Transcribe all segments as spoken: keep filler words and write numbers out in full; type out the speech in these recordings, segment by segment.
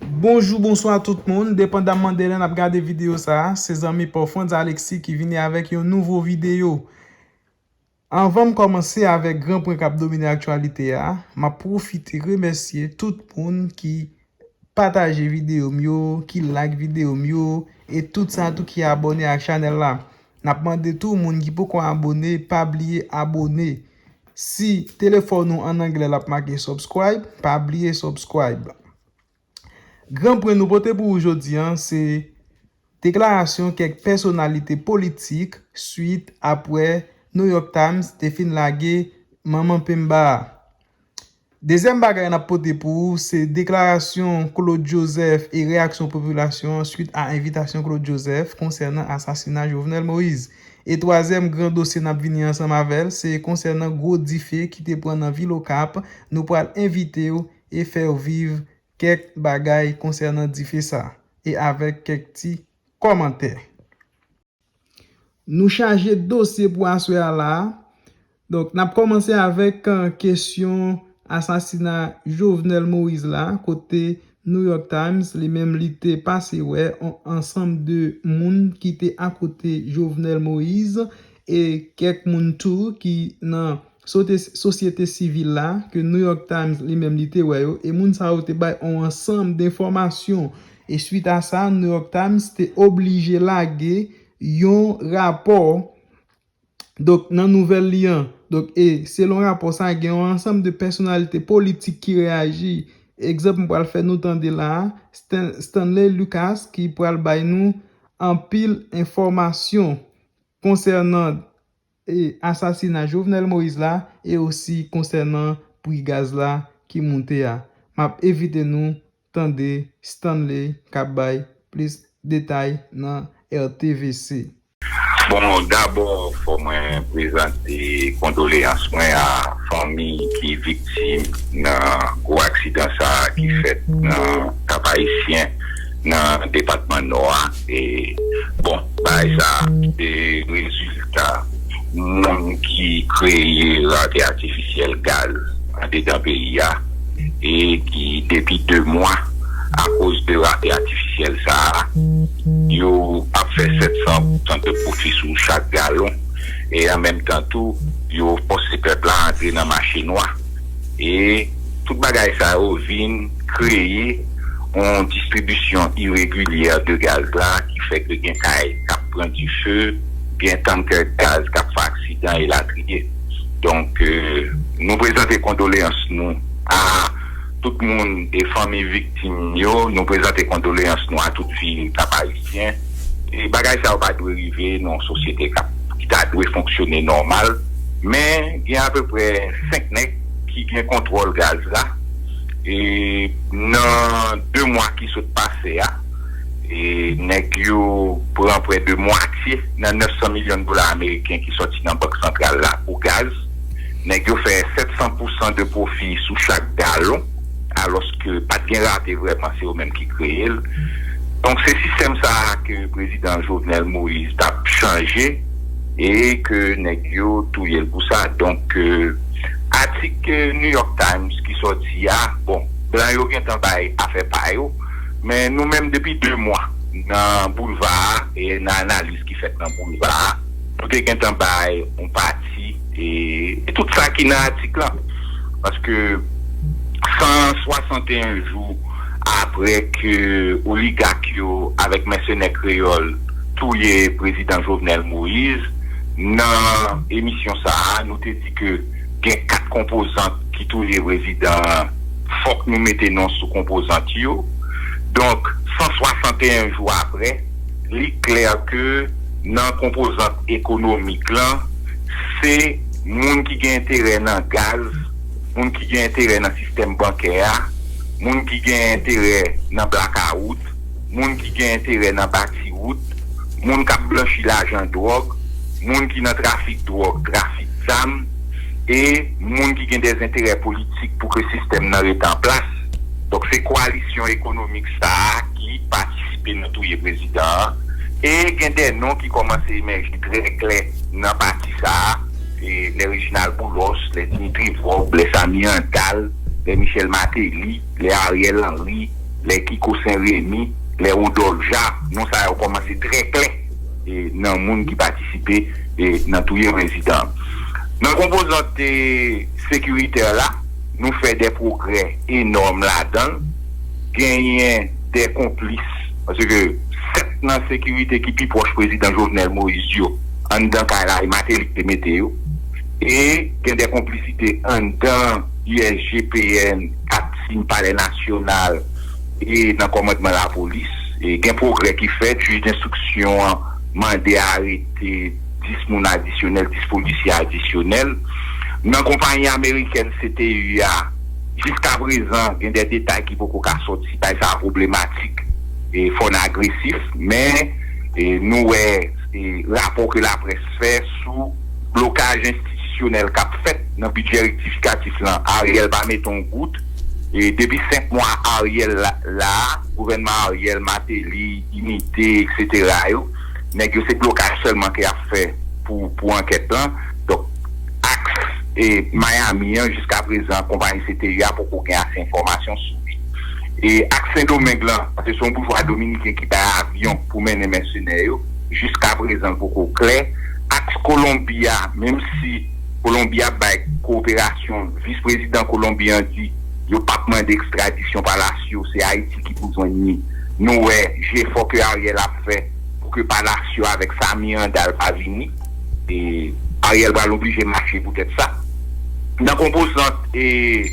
Bonjou, bonswa tout moun, depandamman de lè n ap gade videyo sa a, se zanmi pa w Frantz Alexis ki vini avèk yon nouvo videyo. Anvan m kòmanse avèk gran pwen k ap domine aktyalite a, m ap pwofite remèsye tout moun ki pataje videyo m yo, ki like videyo m yo, e tout sa tou ki abòne ak chanèl la. N ap mande tou moun ki poko abòne, pa bliye abòne. Si telefòn ou an anglè l ap make subscribe, pa bliye subscribe. Gran pwen nou pote pou ou jodi a, se deklarasyon kèk pèsonalite politik swit apre New York Times te fin lage manman penba a. Dezyèm bagay n ap pote pou ou, se deklarasyon Claude Joseph e reyaksyon popilasyon an swit a envitasyon Claude Joseph konsènan asasina Jovenel Moïse. E twazyèm gran dosye n ap vini ansanm avè l, se konsènan gwo dife ki te pran nan vil Okap. Nou pral envite w e fè w viv kèk bagay konsènan dife sa, e avèk kèk ti kòmantè. Nou chaje dosye pou aswè a la a. Donk, n ap kòmanse avèk, eh, kesyon asasina Jovenel Moïse la, kote New York Times, li menm, li te pase wè on ansanm de moun ki te akote Jovenel Moïse, e kèk moun tou ki nan sote-, sosyete sivil la, ke New York Times li menm li te wè yo, e moun sa yo te bay on ansanm de enfòmasyon. E swit a sa, New York Times te oblije lage yon rapò, donk, nan nouvèl li an. Donk, e selon rapò sa, gen yon ansanm de pèsonalite politik ki reyaji. Egzanp m pral fè nou tande la a, Stan-, Stanley Lucas ki pral bay nou anpil enfòmasyon konsènan, e, asasina Jovenel Moïse la, e osi konsènan pri gaz la ki moute a. M ap envite nou tande Stanley k ap bay plis detay nan R T V C. Bon, dabò, fò mwen prezante kondoleyans mwen a fanmi ki viktim nan gwo aksidan sa a ki fèt nan Kap Ayisyen, nan depatman Nò a. E, bon, bagay sa a, se rezilta moun ki kreye rate atifisyèl gaz andedan peyi a, e ki, depi de mwa, akoz de rate atifisyèl sa a, yo ap fè sèt san pousan de pwofi sou chak galon, e an menm tan tou, yo fòse pèp la antre nan mache nwa. E tout bagay sa yo vin kreye yon distribisyon iregilyè de gaz la, ki fè ke gen kay k ap pran dife, gen tankè gaz k ap fè aksidan, elatriye. Donk, eh, nou prezante kondoleyans nou a tout moun e fanmi viktim yo, nou prezante kondoleyans nou a tout vil Kap Ayisyen. E bagay sa yo pa dwe rive nan yon sosyete k ap, ki ta dwe fonksyone nòmal. Men, gen apeprè senk nèg ki gen kontwòl gaz la. E nan de mwa ki sot pase a, e nèg yo pran prè de mwatye nan nèf san milyon dola ameriken ki sòti nan Bank Santral la pou gaz. Nèg yo fè sèt san pousan de pwofi sou chak galon, alòske pa t gen rate vrèman, se yo menm ki kreye l. Donk, se sistèm sa a ke prezidan Jovenel Moïse t ap chanje e ke nèg yo touye l pou sa. Donk, eh, atik, eh, New York Times ki sòti a, bon, blan yo gentan bay afè pa yo, men nou menm depi de mwa nan boulva a e nan analiz ki fèt nan boulva a, nou te gentan bay yon pati e, e tout sa ki nan atik lan. Paske san swasanteyen jou apre ke oligak yo avèk mèsenè kreyòl touye prezidan Jovenel Moïse, nan emisyon sa a, nou te di ke gen kat konpozant ki touye prezidan an, fòk nou mete non sou konpozant yo. Donk, san swasanteyen jou apre, li klè ke nan konpozant ekonomik lan, se moun ki gen enterè nan gaz, moun ki gen enterè nan sistèm bankè a, moun ki gen enterè nan blakawout, moun ki gen enterè nan bati wout, moun k ap blanchi lajan dwòg, moun ki nan trafik dwòg, trafik zam, e moun ki gen dèzenterè politik pou ke sistèm nan rete an plas. Donk, se koalisyon ekonomik sa a ki patisipe nan touye prezidan an. E gen de non ki kòmanse emèje trè klè nan pati sa a. E lè Reginald Boulos, lè Dimitri Vorbe, lè Samy Handal, lè Michel Martelly, lè Ariel Henry, lè Kiko Sen Remi, lè Rodolphe Jacques, non sa yo kòmanse trè klè e, nan moun ki patisipe e, nan touye prezidan. Nan konpozant e, sekiritè la, nou fè de pwogrè enòm ladan l. Genyen de konplis, paske sèt nan sekirite ki pi pwòch prezidan Jovenel Moïse yo, anndan kay la, e Martelly ki te mete yo. E gen de konplisite anndan U S G P N, kat Sin Palè Nasyonal, e nan kòmandman lapolis. E gen pwogrè ki fèt, jij denstriksyon an mande arete dis moun adisyonèl, dis polisye adisyonèl. Nan konpayi amerikèn C T U a, jiska prezan, gen de detay ki poko ka sòti, bagay sa a pwoblematik, e fò n agresif, men e, nou wè e, rapò ke laprès fè sou blokaj enstitisyonèl k ap fèt nan bidjè rektifikatif lan. Ariel pa mete yon gout. E, depi senk mwa Ariel la, la, gouvènman Ariel, Martelly, Inite, etsetera yo, nèg yo se blokaj sèlman ke y ap fè pou, pou ankèt lan. Donk, aks e, Miami an, jiska prezan, konpayi C T U a poko gen ase enfòmasyon sou li. E aks Sendomeng lan, paske se yon boujwa dominiken ki bay avyon pou mennen mèsenè yo, jiska prezan l poko klè. Aks Kolonbi a, menm si Kolonbi ap bay kowoperasyon, vis prezidan Kolonbi an di yo p ap mande ekstradisyon Palacio, se Ayiti ki pou jwenn li. Nou wè jefò ke Ariel ap fè pou ke Palacio avèk Samy Randal pa vini. E Ariel pral oblije mache poutèt sa. Nan konpozant e,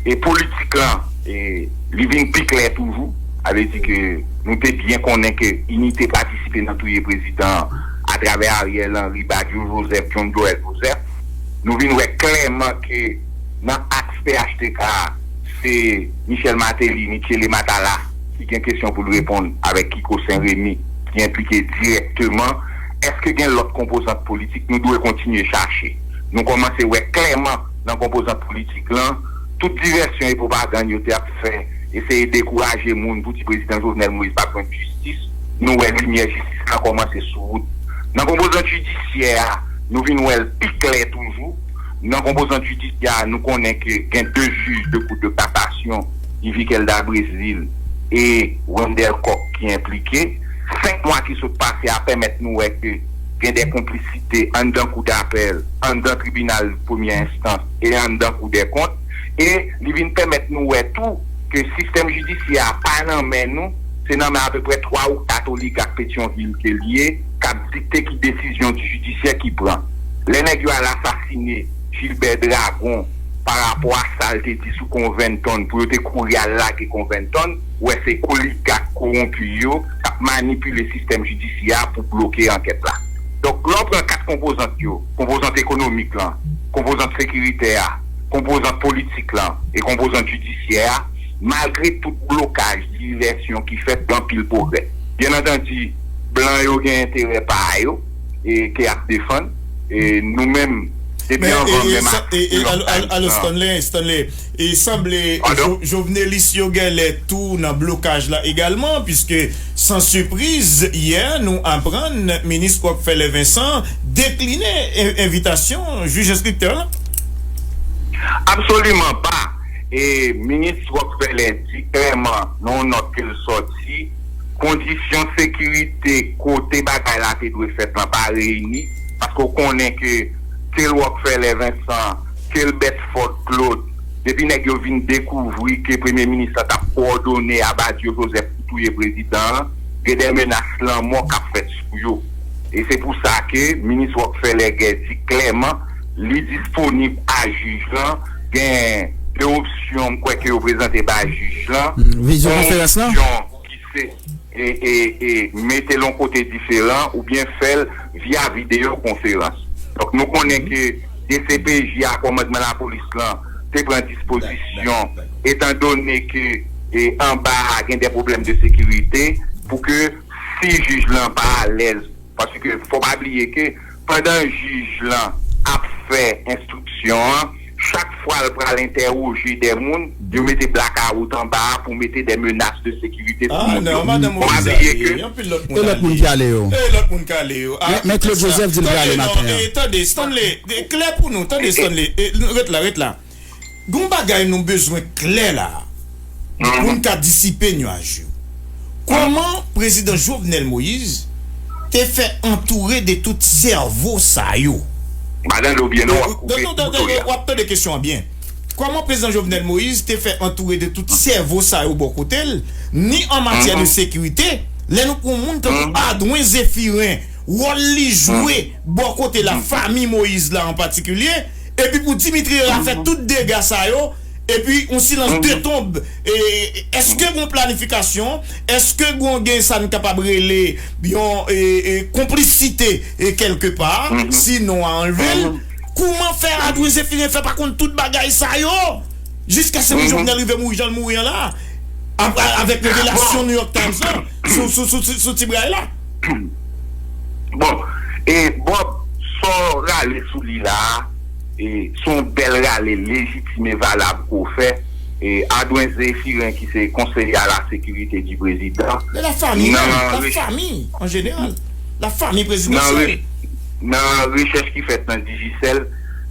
e politik lan, e, li vin pi klè toujou. Sa vle di ke nou te byen konnen ke Inite patisipe nan touye prezidan an atravè Ariel Henry, Badio Joseph, John Joël Joseph. Nou vin wè klèman ke nan aks P H T K a, se Michel Martelly, Michele Matala ki gen kesyon pou l reponn avèk Kiko Sen Remi ki enplike dirèkteman. Èske gen lòt konpozant politik? Nou dwe kontinye chache. Nou kòmanse wè klèman nan konpozant politik lan, tout divèsyon e pwopagann yo te ap fè, eseye dekouraje moun pou di prezidan Jovenel Moïse p ap jwenn jistis, nou wè limyè jistis lan kòmanse sou wout. Nan konpozant jidisyè a, nou vin wè l pi klè toujou. Nan konpozant jidisyè a, nou konnen ke gen de jij de Cour de cassation, Yvick Elda Brésil e Wendelle Coq ki enplike. Senk mwa ki sot pase a pèmèt nou wè ke gen de konplisite anndan kou dapèl, anndan tribinal premye enstans e anndan kou dèkont. E li vin pèmèt nou wè tou ke sistèm jidisyè a pa nan men nou, se nan men apeprè twa ou kat oligak Petyonvil ke l ye, k ap dikte ki desizyon jidisyè ki pran. Lè nèg yo al asasine Gilbert Dragon pa rapò a sa l te di sou Covington, pou yo te kouri al lage Covington, ou wè se oligak kowonpi yo k ap manipile sistèm jidisyè a pou bloke ankèt la. Donk, lè w pran kat konpozant yo, konpozant ekonomik lan, konpozant sekiritè a, konpozant politik lan e konpozant jidisyè a, malgre tout blokaj, divèsyon ki fèt, gen anpil pwogrè. Byen antandi, blan yo gen enterè pa yo e ke y ap defann. E nou menm, depi anvan menm atak blokaj lan. Stanley, Stanley, e sanble jovenelis yo genlè tou nan blokaj la egalman, piske san sipriz, yè nou aprann minis Rockefeller Vincent dekline envitasyon jij enstriktè lan. Absoliman pa. E minis Rockefeller di klèman nan yon nòt ke l sòti, kondisyon sekirite kote bagay la te dwe fèt lan pa reyini, paske w konnen ke ke l Rockefeller Vincent, ke l Bedford Claude, depi nèg yo vin dekouvri ke premye minis lan t ap kowòdone a Badio Joseph pou touye prezidan an, gen de menas lanmò k ap fèt sou yo. E se pou sa ke minis Rockefeller Guerre di klèman li disponib a jij lan, gen de opsyon m kwè ke yo prezante bay jij lan. Yon opsyon ki se e, e, e mete l yon kote diferan oubyen fè l via videyo konferans. Donk, nou konnen ke D C P J a, kòmandman lapolis lan, te pran dispozisyon, etandone ke e, anba a gen de pwoblèm de sekirite, pou ke si jij lan pa alèz, paske fò pa bliye ke pandan jij lan ap fè enstriksyon an, chak fwa l pral entèwoje de moun, yo mete blakawout anba a pou mete de menas de sekirite sou moun yo. Fò pa bliye ke. E lòt moun k ale yo. Men Claude Joseph di l prale maten an. Tande, Stanley, klè pou nou. Tande, Stanley. Ret la, ret la. Gon bagay nou bezwen klè la. pou n ka disipe nyaj yo. Kòman prezidan Jovenel Moïse te fè antoure de tout sèvo sa yo? Madan Lobyen, non, w ap koupe kouto a. W ap tande kesyon an byen. Kòman prezidan Jovenel Moïse te fè antoure de tout sèvo sa yo bò kote l, ni an matyè de sekirite, lè nou pran yon moun tankou Adwen Zephirin, wòl li jwe bò kote la fanmi Moïse la an patikilye, epi pou Dimitri Herard fè tout dega sa yo, epi yon silans de tonb, e, èske gon planifikasyon, èske gon gen sa n kapab rele yon, e, e, konplisite, e, kèlkepa, si non a anlve l, kouman fè Adwen Zephirin fè pa konn tout bagay sa yo? Jiskaske pou Jovenel rive mouri jan l mouri an la, ap- avèk revelasyon New York Times lan sou, sou, sou, sou, sou ti bray la. Bon, e Bob, sa w rale sou li la a, e, se yon bèl rale lejitim e valab ke w fè. E, Adwen Zephirin, ki se konseye a la sekirite di prezidan, Men la fami menm, la fami an jeneral, la fami prezidansyèl. Nan rechèch ki fèt nan Digicel,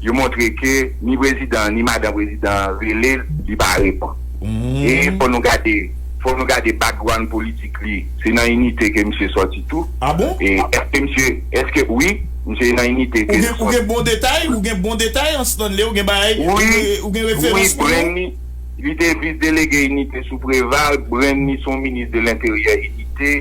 yo montre ke ni prezidan an, ni madan prezidan an rele l, li pa reponn. E fò nou gade, fò nou gade background politik li. Se nan Inite ke misye sòti tou. Ah bon? E èske misye, èske, wi, misye nan Inite ke li sòti. Ou gen bon detay, ou gen bon detay an Stanley, ou gen bagay, ou gen, ou gen referans pou nou? Wi, Brandy, li te vis delege Inite sou Preval, Brandy se yon minis de lenteryè Inite.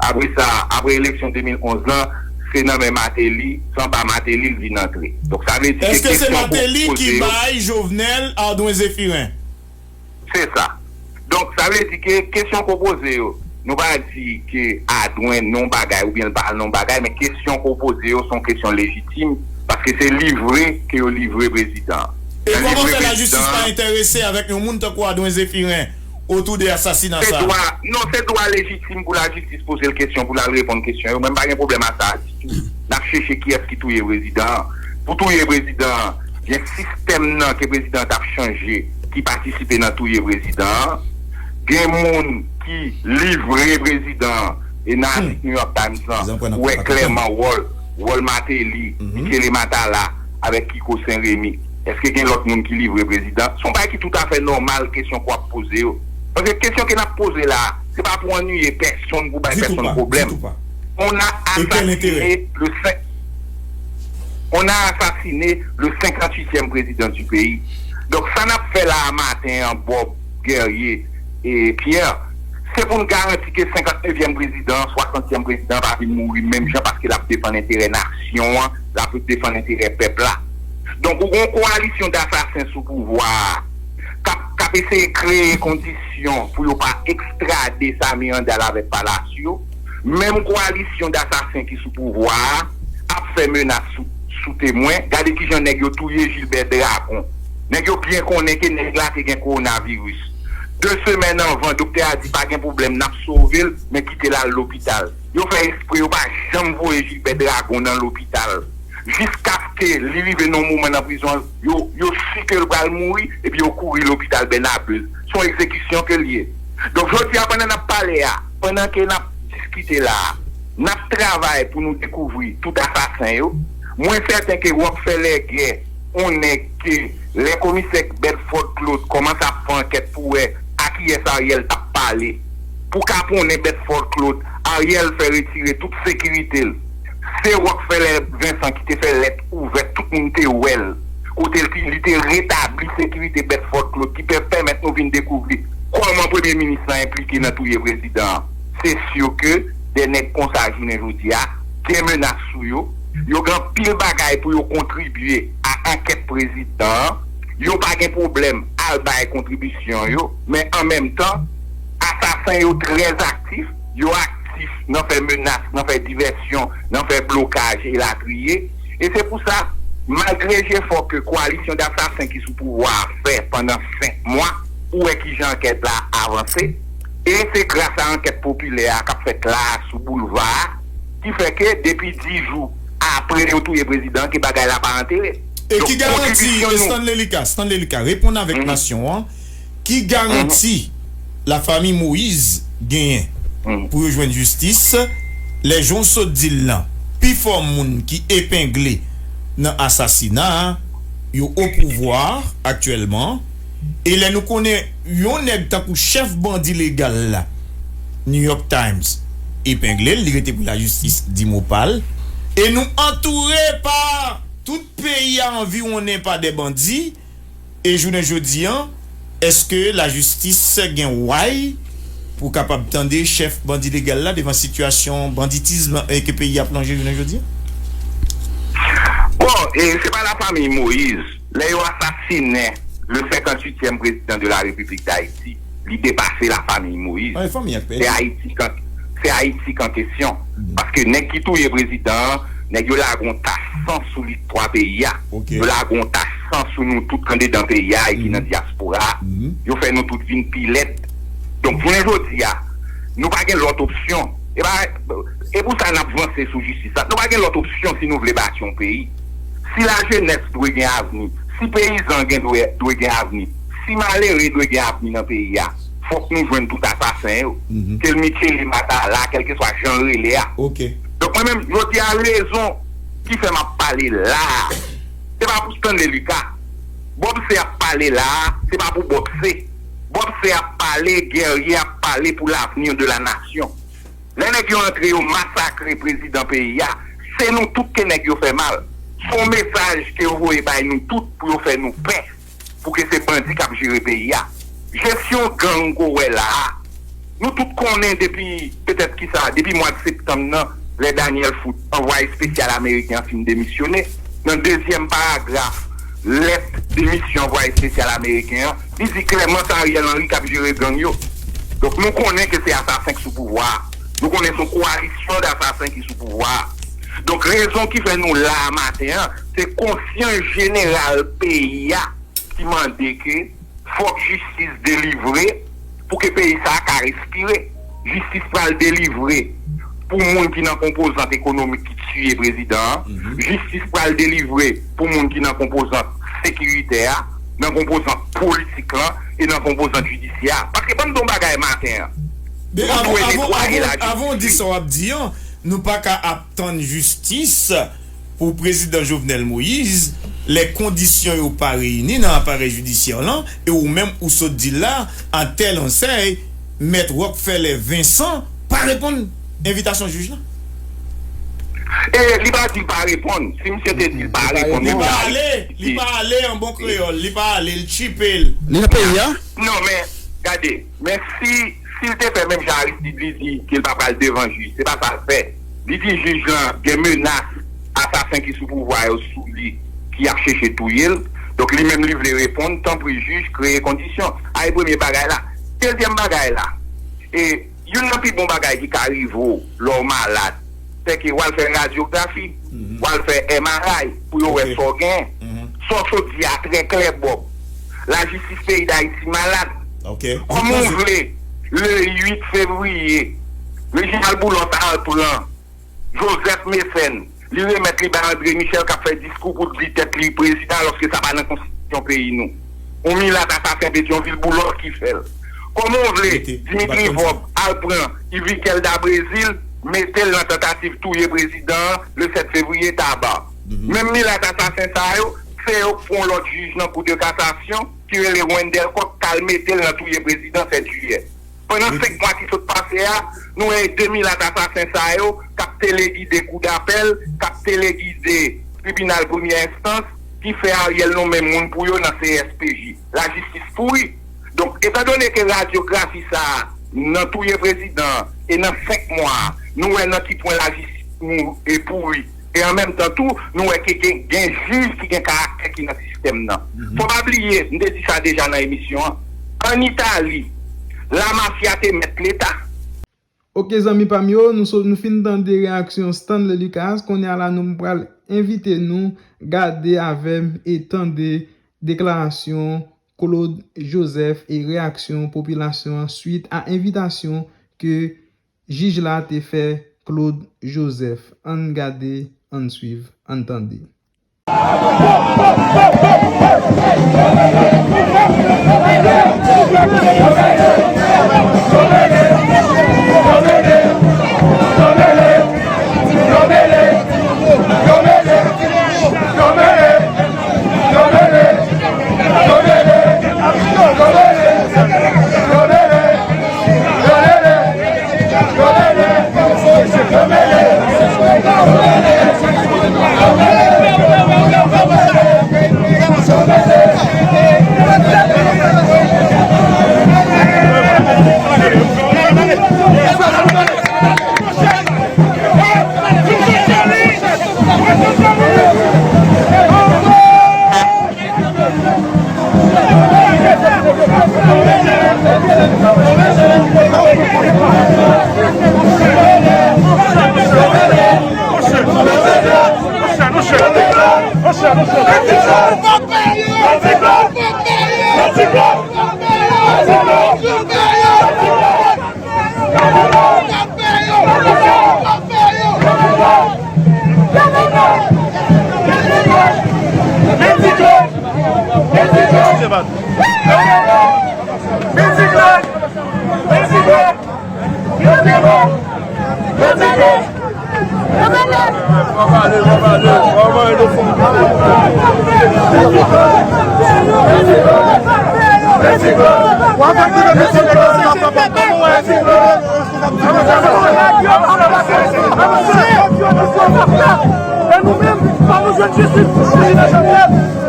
Apre sa, apre eleksyon de mil onz lan, se nan men Martelly, se anba Martelly l vin antre. Donk sa vle di ke kesyon ke w poze yo. Èske se Martelly ki bay Jovenel Adwen Zephirin? Se sa. Donk sa vle di ke kesyon ke w poze yo, nou pa di ke Adwen non bagay oubyen l pa non bagay, men kesyon ke w poze yo se yon kesyon lejitim, paske se livre ke yo livre prezidan an. E kòman fè lajistis pa enterese avèk yon moun tankou Adwen Zephirin otou de asasina sa? Se dwa, non, se dwa lejitim pou lajistis poze l kesyon, pou l al reponn kesyon yo. Mwen m pa gen pwoblèm a sa ditou. N ap chèche kiyès ki touye prezidan an. Pou touye prezidan an, gen sistèm nan ke prezidan an t ap chanje ki patisipe nan touye prezidan an. Gen moun ki livre prezidan an. E nan atik New York Times lan, ou wè klèman wòl, wòl Martelly, Michele Matala, avèk Kiko Sen Remi. Èske gen lòt moun ki livre prezidan? Se yon bagay ki toutafè nòmal, kesyon ke w ap poze yo. Paske kesyon ke n ap poze la a, se pa pou annuiye pèsonn, pou bay pèsonn pwoblèm. On a assassiné le cinq, on a assassiné le cinquante-huitième président du pays. Donk, sa n ap fè la a maten an, Bob, Guerrier e Pierre, se pou n garanti ke senkantnevyèm prezidan an, swasantyèm prezidan an pa vin mouri menm jan, paske l ap defann enterè nasyon an, l ap defann enterè pèp la. Donk, ou gen yon kowalisyon dasasen sou pouvwa a k ap, k ap eseye kreye kondisyon pou yo pa ekstrade Samy Handal avèk Palacio. Menm kowalisyon dasasen ki sou pouvwa a ap fè menas sou, sou temwen. Gade kijan nèg yo touye Gilbert Dragon. Nèg yo byen konnen ke nèg la te gen kowonaviris. De semèn anvan, doktè a di pa gen pwoblèm, n ap sove l, men kite l al lopital. Yo fè espre yo pa janm voye Gilbert Dragon nan lopital. Jiskaske li rive nan yon moman nan prizon an, yo, yo si ke l pral mouri, epi yo kouri lopital Bènabez. Se yon egzekisyon ke l ye. Donk, jodi a, pandan n ap pale a, pandan ke n ap diskite la a, n ap travay pou nou dekouvri tout asasen yo. Mwen sèten ke Rockefeller Guerre, yon nèg ke lè komisè Bedford Claude kòmanse ap fè ankèt pou wè a kiyès Ariel t ap pale, pou kaponnen Bedford Claude, Ariel fè retire tout sekirite l. Se Rockefeller Vincent ki te fè lèt ouvè, tout moun te wè l. Kote l ki, li te retabli sekirite Bedford Claude, ki pè-, pèmèt nou vin dekouvri kòman premye minis lan enplike nan touye prezidan an. Se si ke de nèg konsa jounen jodi a, gen menas sou yo. Yo gen anpil bagay pou yo kontribye a ankèt prezidan an. Yo pa gen pwoblèm al bay kontribisyon yo, men an menm tan, asasen yo trè aktif, yo aktif nan fè menas, nan fè divèsyon, nan fè blokaj elatriye. E se pou sa, malgre jefò ke kowalisyon dasasen ki sou pouvwa a fè pandan senk mwa, ou wè kijan ankèt la avanse. E se gras a ankèt popilè a k ap fèt la a sou boulva a, ki fè ke depi dis jou apre yo touye prezidan an, ke bagay la pa antere. E ki garanti, Stanley Lucas, Stanley Lucas, reponn avèk nasyon an, ki garanti lafanmi Moïse genyen pou yo jwenn jistis, lè jan w sot di l lan, pifò moun ki epengle nan asasina a, yo o pouvwa aktyèlman, E lè nou konnen yon nèg tankou chèf bandi legal la, New York Times epengle l, li rete pou lajistis di mo pa l, e nou antoure pa tout peyi a anviwonnen pa de bandi, e jounen jodi an, èske lajistis gen way pou kapab tande chèf bandi legal la devan sitiyasyon banditis e ke peyi a plonje jounen jodi an? Bon, e se pa lafanmi Moyiz. Lè yo asasinen le senkantwityèm prezidan de la Repiblik Dayiti, li depase lafanmi Moyiz. Se Ayiti k an kesyon. Paske nèg ki touye prezidan an, nèg yo lage yon tas san sou listwa peyi a. Yo lage yon tas san sou nou tout k andedan peyi a e ki nan dyaspora a. Yo fè nou tout vin pi lèd. Donk, jounen jodi a, nou pa gen lòt opsyon. E pa, e pou sa n ap vanse sou jistis la. Nou pa gen lòt opsyon si nou vle bati yon peyi. Si lajenès dwe gen avni, si peyizan gen dwe, dwe gen avni, si malere dwe gen avni nan peyi a, fòk nou jwenn tout asasen yo. Ke l Michele Matala, kèlkeswa jan l rele a. Donk mwen menm, jodi a rezon ki fè m ap pale la a, se pa pou Stanley Lucas. Bob C ap pale la a, se pa pou Bob C. Bob C ap pale, Guerrier ap pale pour l'avenir de la nation. Lè nèg yo antre yo masakre prezidan peyi a, se nou tout ke nèg yo fè mal. Se yon mesaj ke yo voye bay nou tout pou yo fè nou pè, pou ke se bandi k ap jere peyi a. Jesyon gang ke w wè la a, nou tout konnen depi, petèt kisa, depi mwa septanm nan, lè Daniel Foote, anvwaye espesyal ameriken an fin demisyone, nan dezyèm paragraf lèt demisyon anvwaye espesyal ameriken an, li di klèman se Ariel Henry k ap jere gang yo. Donk nou konnen ke se asasen k sou pouvwa a. Nou konnen se yon kowalisyon dasasen ki sou pouvwa a. Donk rezon ki fè nou la a maten an, se konsyans jeneral peyi a ki mande ke fòk jistis delivre pou ke peyi sa a ka respire. Jistis pral delivre pou moun ki nan konpozant ekonomik ki tiye prezidan an. Jistis pral delivre pou moun ki nan konpozant sekiritè a, nan konpozant politik lan e nan konpozant jidisyè a. Paske ban m di w yon bagay maten an. Nou dwe netwaye lajistis. Avan w di sa w ap di an, nou pa ka ap tann jistis pou prezidan Jovenel Moïse, lè kondisyon yo pa reyini nan aparèy jidisyè lan, e ou menm ou sot di l la, a tèl ansèy, mèt Rockfeller Vincent pa reponn envitasyon jij lan. E li pa di l pa reponn. Si misye te di l pa reponn, li pa ale, li pa ale an bon kreyòl, li pa ale, l tchipe l. Li nan peyi a? Non, men, gade, men si, si l te fè menm jan Aristide li di ke l pa pral devan jij, se pa sa l fè. Li di jij lan gen menas asasen ki sou pouvwa yo sou li, ki ap chèche touye l. Donk li menm li vle reponn, tanpri jij, kreye kondisyon. A e premye bagay la. Dezyèm bagay la, e youn nan pi bon bagay ki ka rive w lè w malad, se ke w al fè radyografi, w al fè M R I pou yo wè sa w genyen. Sa w sot di a trè klè, Bob. Lajistis peyi Dayiti malad. Kòman w vle, le uit fevriye, Reginald Boulos al pran Joseph Mécène, li remèt li bay André Michel k ap fè diskou pou l di tèt li prezidan, alòske sa pa nan konstitisyon peyi nou. Yon milat asasen Petyonvil, Boulos ki fè l. Kòman w vle Dimitri Vorbe al pran Yvickel da Brésil, mete l nan tantativ touye prezidan an le sèt fevriye, Taba? Menm milat asasen sa yo, se yo k pran yon lòt jij nan Kou de kasasyon ki rele Wendelle Coq k al mete l nan touye prezidan sèt jiyè. Pandan senk mwa ki sot pase a, nou wè e de milat asasen sa yo k ap telegide kou dapèl, k ap telegide tribinal premyè enstans, ki fè Ariel nonmen moun pou yo nan C S P J, lajistis pouri. Donk, etandone ke radyografi sa a nan touye prezidan an, e nan senk mwa a, nou wè nan ki pwen lajistis nou e pouri, e an menm tan tou, nou wè ke gen, gen jij ki gen karaktè ki nan sistèm nan. Fò pa bliye, m te di sa deja nan emisyon an, ann Itali, lamafya te mèt Leta. Oke zanmi pa m yo, nou sot, nou fin tande reyaksyon Stanley Lucas, kounye a la nou pral envite nou gade avè m e tande deklarasyon Claude Joseph e reyaksyon popilasyon an swit a envitasyon ke jij la te fè Claude Joseph. Ann gade, ann swiv, ann tande. E nou menm, fò nou jwenn jistis pou Lina Jean-Pierre.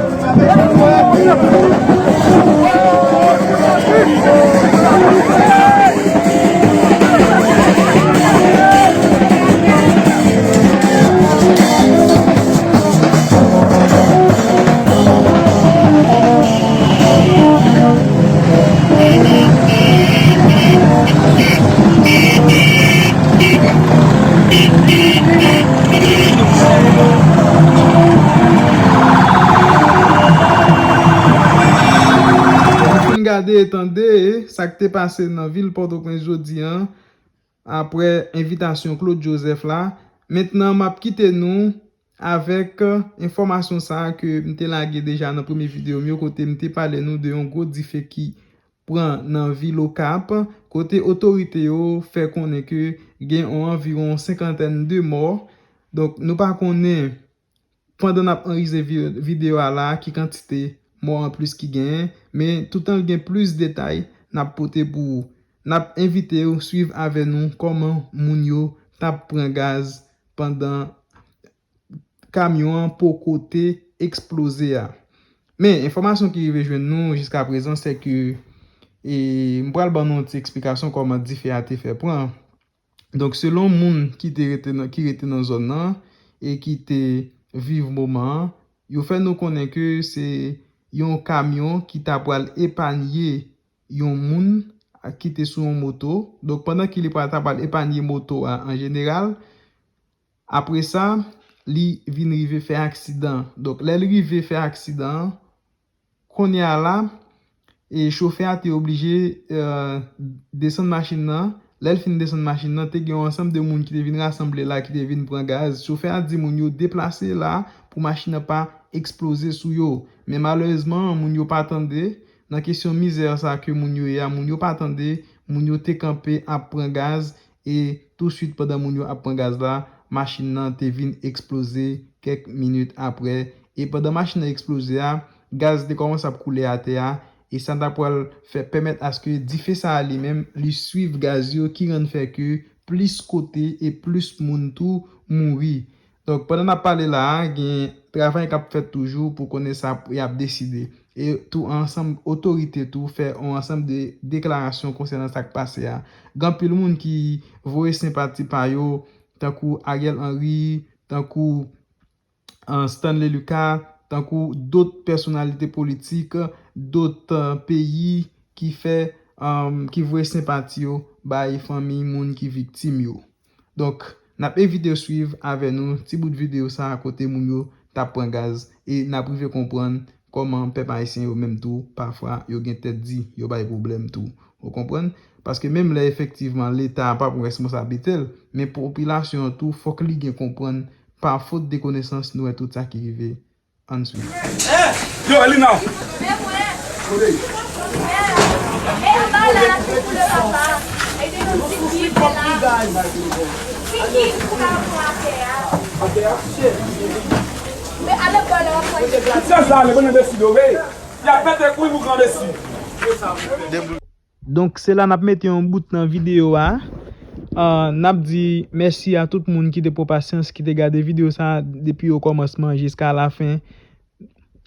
Nou fin gade e tande sa k te pase nan vil Pòtoprens jodi a, apre envitasyon Claude Joseph la. Mentnan, m ap kite nou avèk enfòmasyon sa a ke m te lage deja nan premye videyo m yo, kote m te pale nou de yon gwo dife ki pran nan vil Okap, kote otorite yo fè konnen ke gen yon anviwon senkantèn de mò. Donk, nou pa konnen, pandan n ap anregistre vi-, videyo a la, ki kantite mò anplis ki genyen, men toutan l gen plis detay, n ap pote pou ou. N ap envite w swiv avè nou kòman moun yo t ap pran gaz pandan kamyon an poko te eksploze a. Men, enfòmasyon ki rive jwenn nou jiska prezan, se ke, e, m pral ban nou yon ti eksplikasyon kòman dife a te fè pran. Donk, selon moun ki te rete nan, ki rete nan zòn nan e ki te viv moman an, yo fè nou konnen ke se yon kamyon ki ta pral epanye yon moun ki te sou yon moto. Donk, pandan ke li pral, ta pral epanye moto a an jeneral, apre sa, li vin rive fè aksidan. Donk, lè l rive fè aksidan an, kounye a la, e chofè a te oblije, e, desann machin nan. Lè l fin desann machin nan, te gen yon ansanm de moun ki te vin rasanble la, ki te vin pran gaz. Chofè a di moun yo deplase la pou machin nan pa eksploze sou yo. Men malerezman, moun yo pa tande. Nan kesyon mizè sa ke moun yo ye a, moun yo pa tande. Moun yo te kanpe ap pran gaz. E touswit pandan moun yo ap pran gaz la, machin nan te vin eksploze kèk minit apre. E pandan machin nan eksploze a, gaz te kòmanse ap koule atè a, e sa ta pral fè pèmèt aske dife sa a li menm, li swiv gaz yo, ki rann fè ke plis kote e plis moun tou mouri. Donk, pandan n ap pale la a, gen travay k ap fèt toujou pou konnen sa y ap deside. E tou, ansanm otorite tou fè yon ansanm de deklarasyon konsènan sa k pase a. Gen anpil moun ki voye senpati pa yo, tankou Ariel Henry, tankou, e, Stanley Lucas, tankou dòt pèsonalite politik, dòt, e, peyi ki fè, e, ki voye senpati yo bay fanmi moun ki viktim yo. Donk, n ap envite w swiv avè nou ti bout videyo sa a kote moun yo t ap pran gaz e n ap rive konprann kòman pèp ayisyen yo menm tou, pafwa, yo gen tèt di, yo bay pwoblèm tou. Ou konprann? Paske menm lè efektivman Leta pa pran responsablite l, men popilasyon an tou, fòk li gen konprann, pa fot de konesans, nou wè tout sa ki rive. Ann swiv. Yo, Lina! Tout sa, sa, le bon enbesil, yo, hey! Y ap pete kouy pou gran enbesil. Donk, se la n ap mete yon bout nan videyo a. Ah, n ap di mèsi a tout moun ki te pran pasyans, ki te gade videyo sa a depi okòmansman jiska lafen.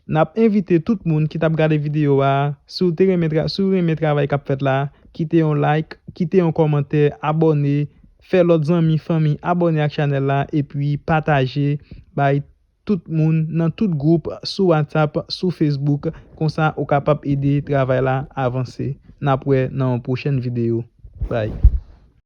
N ap envite tout moun ki t ap gade videyo a, si w te renmen tra-, si w renmen travay k ap fèt la, kite yon like, kite yon kòmantè, abòne, fè lòt zanmi, fanmi abòne ak chanèl la, epi pataje bay tout moun nan tout gwoup, sou WhatsApp, sou Facebook, konsa ou kapab ede travay la avanse. N ap wè nan yon pwochèn videyo. Bye.